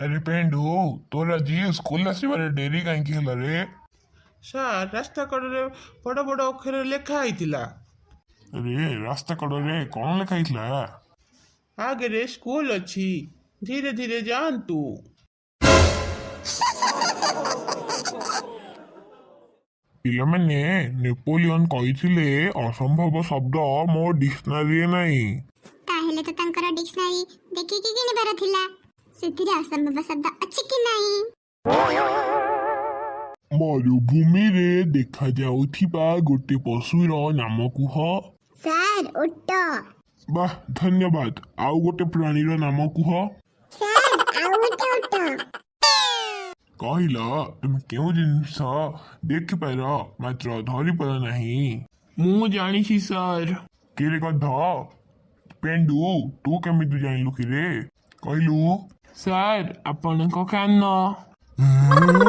ଆରେ ପେଣ୍ଡୁ, ତୋର ଆଜି ସ୍କୁଲ ଆସିବାରେ ଡେରି କାହିଁକି ହେଲା ରେ? ସାର୍, ରାସ୍ତା କଡ଼ରେ ବଡ଼ ବଡ଼ ଅକ୍ଷରରେ ଲେଖା ହେଇଥିଲା। ଆରେ, ରାସ୍ତା କଡ଼ରେ କ'ଣ ଲେଖା ହେଇଥିଲା? ଆଗରେ ସ୍କୁଲ ଅଛି, ଧୀରେ ଧୀରେ ଯାଆନ୍ତୁ। ପିଲାମାନେ, ନେପୋଲିଅନ କହିଥିଲେ, ଅସମ୍ଭବ ଶବ୍ଦ ମୋ ଡିକ୍ସନାରୀରେ ନାହିଁ। ତାହେଲେ ତ ତାଙ୍କର ଡିକ୍ସନାରୀ ଦେଖିକି କିଣିବାର ଥିଲା, ସେଥିରେ ଅସମ୍ଭବ ଶବ୍ଦ ଅଛି କି ନାହିଁ। ମରୁଭୂମିରେ ଦେଖାଯାଉଥିବା ଗୋଟେ ପଶୁର ନାମ କୁହ। ସାର୍, ଓଟ। ବାহ, ଧନ୍ୟବାଦ। ଆଉ ଗୋଟେ ପ୍ରାଣୀର ନାମ କୁହ। ସାର୍, ଆଉ ଗୋଟେ ଓଟ। କହିଲ, ତୁମେ କେଉଁ ଜିନିଷ ଦେଖିପାର ମାତ୍ର ଧରିପାର ନାହିଁ? ମୁଁ ଜାଣିଛି ସାର୍। କିରେ ଗଧ ପେଣ୍ଡୁ, ତୁ କେମିତି ଜାଣିଲୁ କିରେ? କହିଲୁ। ସାର୍, ଆପଣଙ୍କ କାନ। ହୁଁ।